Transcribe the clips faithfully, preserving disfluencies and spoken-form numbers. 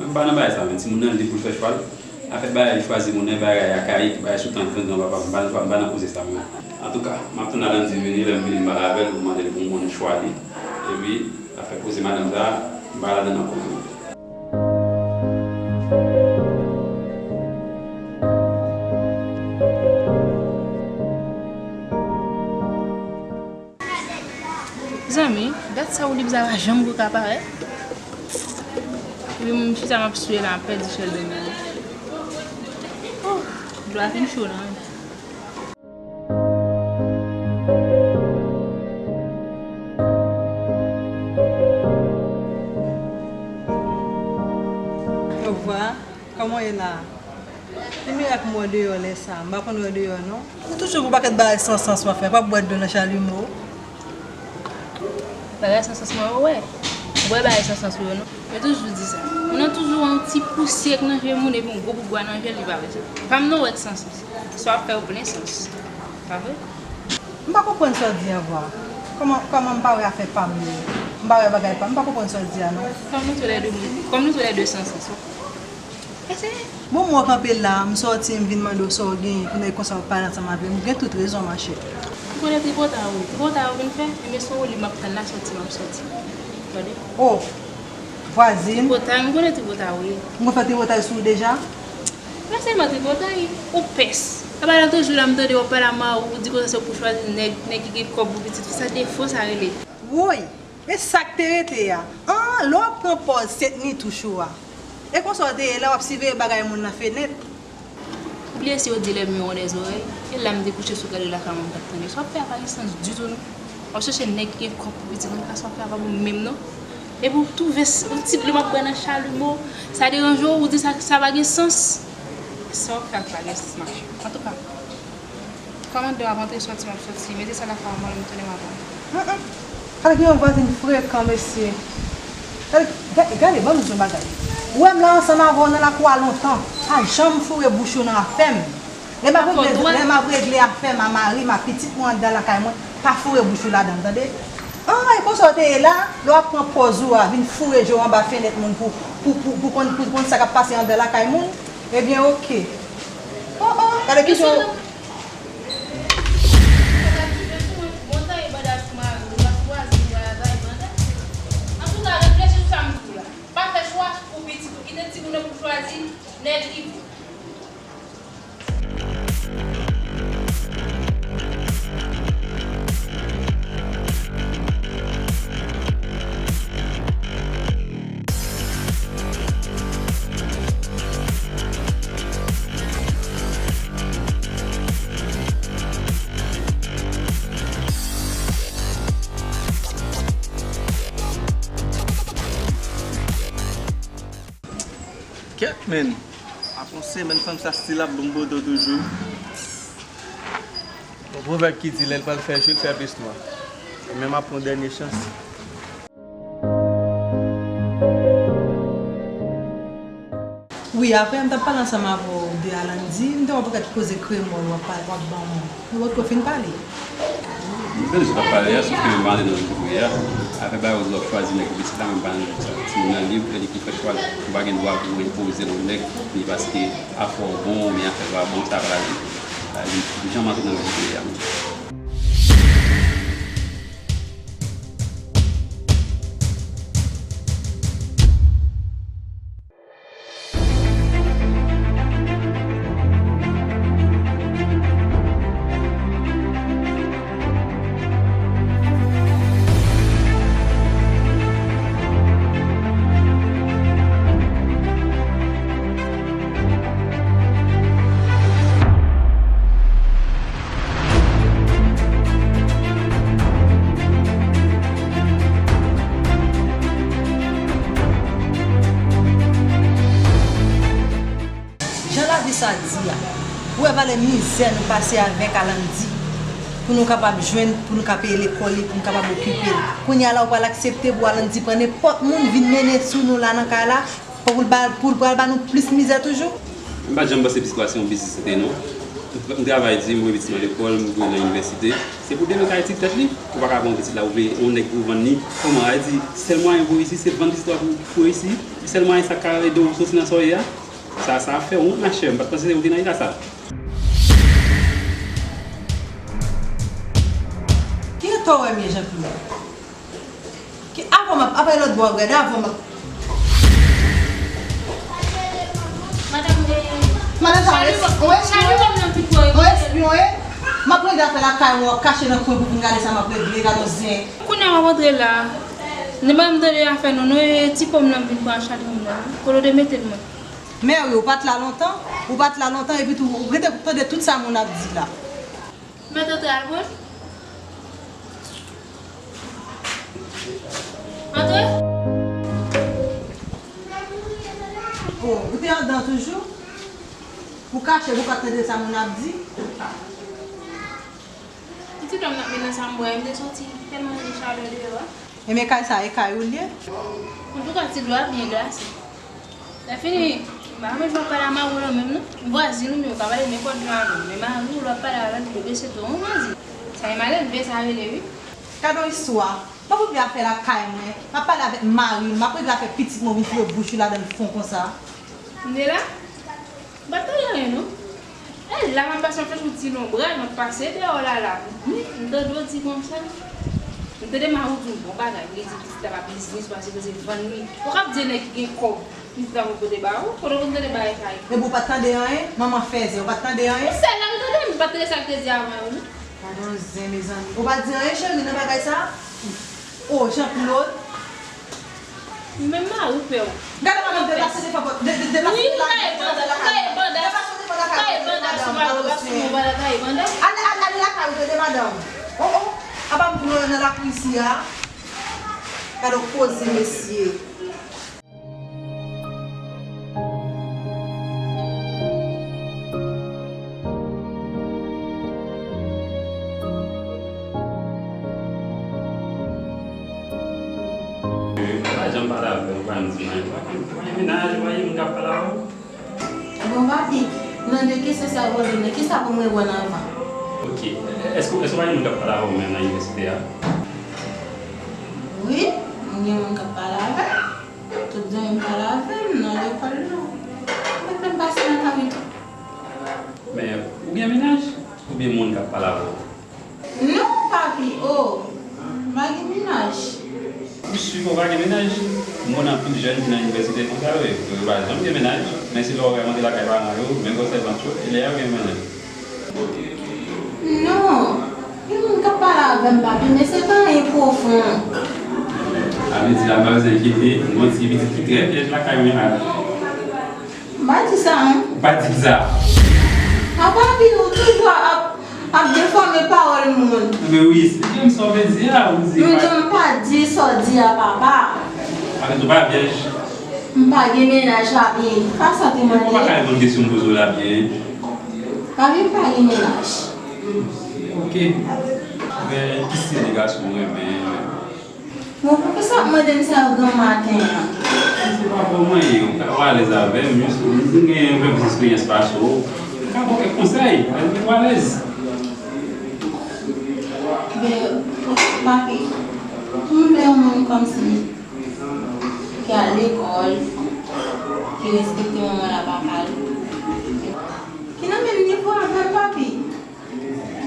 M pa nan bagay sa, men timoun nan lib pou l fè chwa l. Afè bagay chwazi moun nan, bagay akayik, bagay sou tan grann granpapa m, m pa nan, m pa nan koze sa, mwen. Antouka, m ap tann Alandy vini, lè m vini, m pale avè l, m mande l pou m konnen chwa li. Epi, afè koze madanm sa, m pa ladan nan koze. Zanmi, dat sa ou lib sa pa janm pou ka parèt. Epi m chita m ap swe la, m ap pèdi chèlbè m nan. Oh, dlo a fin cho nan. Au revoir. Kòman w ye la? Ki mirak m wè w deyò lè sa? M pa konn wè w deyò non. Se toujou pou pakèt bagay san sans w ap fè. Pa bwè dlo nan chalimo. Bagay san sans mwen wè. Ou wè bagay san sans ou yo non. Yo toujou di sa. Moun nan toujou wè yon ti pousyè k nan je moun epi yon gwo bougwa nan je l, li pa wè sa. Pa m non wè k san sans. Sa w ap fè yo plen sans. Pa vre? M pa konprann sa w di an vwa. Kòman, kòman m pa wè afè pa m yo? M pa wè bagay pa m. M pa konprann sa w di a non. Kòm nou toulède moun, kòm nou toulède san sans. Eseye. Bon, m wè w kanpe la, m sòti, m vin mande w sa w genyen pou nèg konsa w ap pale ansanm avè m. Ou gen tout rezon, machè. M konnen tripotay ou, tripotay ou vin fè, ebyen se yon lib m ap tann la, sòti m ap sòti. Tande? Oh, vwazin. Tripotay, m konnen tripotay ou ye. M konn fè tripotay sou ou deja? Pa sèlman tripotay, ou pès. Apa lòt jou la m tande w ap pale a mari w, ou di konsa se pou chwazi nèg, nèg ki gen kòb pou pitit fi, sa defo sa rele. Woy! E sa k te rete a? An, lè w ap pran pòz Sent Nitouch ou a. E konsa w te ye la, w ap siveye bagay moun nan fenèt. Ou bliye si yo di les murs ont des oreilles? E la m te kouche sou gade lakay mwen, m t ap tande. Sa w ap fè a pa gen sans ditou non. W ap chèche nèg ki gen kòb pou pitit mwen, sa w ap fè a pa bon menm non. Epi w twouve s-, yon ti dlo m ap bwè nan chalimo, sa deranje w, ou di sa, sa pa gen sans. Sa w ap fè a pa gen sans, machè. Antouka, kòm anndan w ap antre, sòti m ap sòti, mete sa lakay mwen, lè m tounen m ap pran. An, an. Gade ki yon vwazin frekan, mesye. Gade, gade, gade, ban m di yon bagay. Ou wè m la ansanm avè w nan lakou a lontan. Pa janm foure bouch ou nan afè m. Lè m ap regle, lè m ap regle afè m a mari m, a pitit mwen anndan lakay mwen, pa foure bouch ou ladan l, tande? An, e konsa w te ye la, lè w ap pran pòz ou a, vin foure je w anba fenèt moun pou, pou, pou, pou konn, pou konn sa k ap pase anndan lakay moun? Ebyen, oke. Oh, oh, gade ki jan. Antouka, reflechi sou sa m di w la. Pa fè chwa pou pitit ou. Kite timoun nan pou chwazi nèg li vle. Kèt, men. Apre yon semèn, fanm sa still ap ban m bodo toujou. Yon pwovèb ki di, lè l pral fè jou, l fè plis nwa. E men m ap pran dènye chans. Wi, apre m t ap pale ansanm avè w de Alandy, m te wè w pakèt koze kremòl w ap pale, w ap ban mwen. Nou potko fin pale. Nou fè jis ap pale a, sòf ke m pa antre nan jou kounye a. Afè bagay ou di w ap chwazi nèg pou pitit la, mwen m pa nan jou sa. Timoun nan lib, e li ki fè chwa l. Ou pa gen dwa pou w enpoze l yon nèg, ni paske afè w bon, oubyen afè pa bon, sa pa la vi. Sa vle di, janm antre nan jou kounye a. Jan lavi sa di a, ou wè valè mizè nou pase avèk Alandy pou nou kapab jwenn, pou nou ka peye lekòl li, pou nou kapab okipe l. Kounye a la, ou pral aksepte pou Alandy pran nenpòt moun vin mennen sou nou la nan kay la, pou l ba, pou l pral ba nou plis mizè toujou? M pa t janm panse psikò a se yon biznis li te ye non. M travay di, m voye pitit mwen lekòl, m voye nan inivèsite. Se pou demen ka etid tèt li. Ou pa ka pran pitit la, ou vle yon nèg pou vann li. Kòman? A di, sèl mwayen pou reyisi, se vann pitit la pou, pou reyisi. Sèl mwayen sa ka ede w soti nan sa w ye a. Sa, sa ap fè w wont, machè. M pa t panse se ou ki nan eta sa. Ki eta w wè m ye, Jean Claude? Ki, avan m ap, apre lòt bò a, gade, avan m ap. Madanm, eh, Madanm, sa, w es-, w espyonye, w espyonye. M ap regle afè lakay ou, w ap kache nan kwen pou vin gade sa m ap regle, gade yon zen. Kounye a m ap antre la. Li ban m tande afè nou, non, e ti pòm nan vin pran chak moun nan. Kote w te mete l, mwen? Mary, ou pa t la lontan, ou pa t la lontan, epi tou, ou rete tande tout sa moun ap di la. Mèt antre al pran l. Antre. Oh, ou te anndan toujou? Ou kache pou w pa tande sa moun ap di? Ti dlo m nan vin nan chanm mwen, m te soti tèlman gen chalè deyò a. Ebyen kay sa, e kay ou l ye? Antouka, ti dlo a byen glase. Lè fini, m pa konn si w ap pale a mari w lan menm non. Vwazin ou, men ou ka pale nenpòt jan avè l. Men mari w, lè w ap pale avè l, dlo bese tou, yon vwazin. Sa e malelve sa rele, wi. Gade yon istwa. M ap regle afè lakay mwen. M ap pale avèk mari m. M ap regle afè pitit mwen, ou vin foure bouch ou ladan l fon konsa. M te la? M pa t tande anyen non. E la m ap pase, m ap chèche yon ti lonbraj, m ap pase deyò la la. M tande w di konsa. M tande mari w di yon bon bagay, li di pitit la pa biznis, pa sipoze vann li. Ou k ap di nèg ki gen kòb, pitit la pou pote ba ou, kote w konn tande bagay sa yo? Epi w pa t tande anyen? Manman fèzè, ou pa t tande anyen? Sèl la m tande, m pa t tande sa l te di avan yo non. Gade yon zen, mezanmi. Ou pa t di anyen, cheri, nan bagay sa? Oh, Jean Claude. Menm mari w pè w. Gade madanm, deplase devan pòt, de, de, deplase devan lakay, deplase devan lakay, deplase devan lakay, deplase devan lakay, ale, ale, ale lakay ou, tande madanm. Oh, oh, apa m pran nan lakou isi a. Gade yon koze, mesye. Pa janm pale avè m, pa janm di m anyen, pa gen, pa gen menaj, pa gen moun k ap pale avè w. Bon, papi, nan de kesyon sa yo poze m nan, kisa pou m reponn anvan? Ok. Èske, èske w pa gen moun k ap pale avè w menm nan inivèsite a? Wi, m gen moun k ap pale avè m. Tout zanmi m pale avè m nan lekòl la. Mwen menm pase nan kari tou. Men, ou gen menaj? Oubyen moun k ap pale avè w? Non, papi, oh, m pa gen menaj. Ou si ke w pa gen menaj? M konn anpil jèn ki nan inivèsite konsa yo ye. Yo pa janm gen menaj, men se lè w vrèman te lakay paran yo, menm gwosè vant yo, e lè a yo gen menaj. Non, gen moun k ap pale avè m, papi, men se pa anyen pwofon. Sa vle di la, m pa bezwen enkyete, m gon ti pitit ki trè pyèj lakay mwen la. M pa di sa, non. Ou pa di sa. A papi, ou toujou ap, ap defòme pawòl moun. Men wi, esplike m sa w vle di a, ou di. M di w m pa di sa w di a, papa. Sa vle di w pa vyèj? M pa gen menaj, papi. Pa sa w te mande. Ou pa ka reponn kesyon m poze w la byen. Papi, m pa gen menaj. Ok. Men, ki stil de gason w renmen? Bon, poukisa w ap mande m sa yo granm maten an? Se pa pou mwen ye, ou ka, ou alèz avè m, jis, m gen yon pè plis eksperyans pase w. M ka ba w kèk konsèy, lè m mete w alèz. Ben, papi, m vle yon moun kòmsi ki al lekòl, ki respekte manman l ak papa l. Ki nan menm nivo avè m, papi.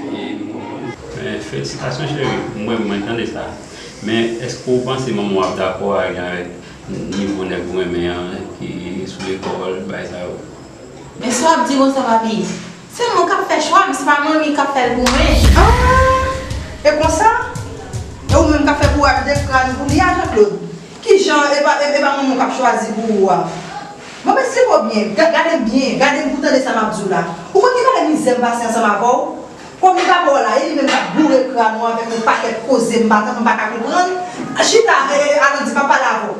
Ok, m konprann. Men, felisitasyon, cheri. M wè, mwen tande sa. Men, èske w panse manman w ap dakò avèk nivo nèg ou renmen an, ki sou lekòl, bagay sa yo? Men sa w ap di konsa, papi? Se mwen k ap fè chwa m, se pa manmi k ap fè l pou mwen. Ah! E konsa? E ou menm k ap fè kouraj de kràn pou li a, Jean Claude? Kijan, e pa, e, e pa manman w k ap chwazi pou ou a? Bon, men, si w byen, ga-, gade m byen, gade m pou w tande sa m ap di w la. Ou konn ki kalite mizè m pase ansanm avè w? Kòm li pa pa w la, e li menm k ap boure kràn ou avèk yon pakèt koze m pa, m pa ka konprann. Chita, e, e, Alandy, m ap pale avè w.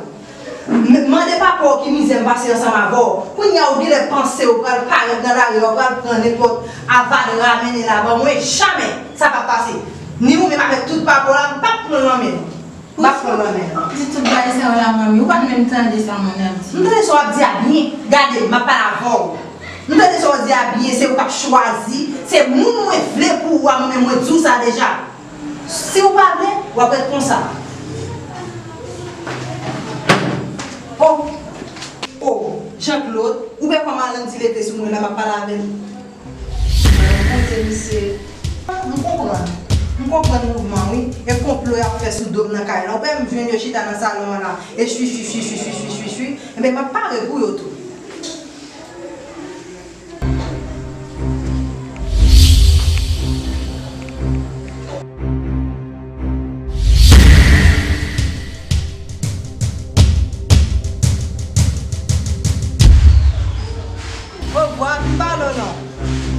M-, mande papa w ki mizè m pase ansanm avè w. Kounye a, ou genlè panse w pral parèt nan lari a, w pral pran nenpòt avadra mennen la ban mwen. Jamè! Sa p ap pase. Ni ou menm avèk tout papa w la, m p ap pran l nan men nou. M p ap pran l nan men nou. Ou di tout bagay sa yo la, manmi. Ou pa t menm tande sa moun nan ap di. M tande sa w ap di a byen. Gade, m ap pale avè w. M tande sa w Chwazi abiye, se ou k ap chwazi. Se moun mwen vle pou ou a, mwen menm mwen di w sa deja. Si w pa vle, w ap ret konsa. Oh, oh, Jean Claude, ou wè kòman Landy leve sou mwen la, m ap pale avè l. Mwen, Bondye, misye. M konprann. M konprann mouvman, wi. E konplo y ap fè sou do m nan kay la. Ou pa wè m jwenn yo chita nan salon an la. E chwi, chwi, chwi. Enben, m ap pare pou yo tou. Ovwa, m pa lo non.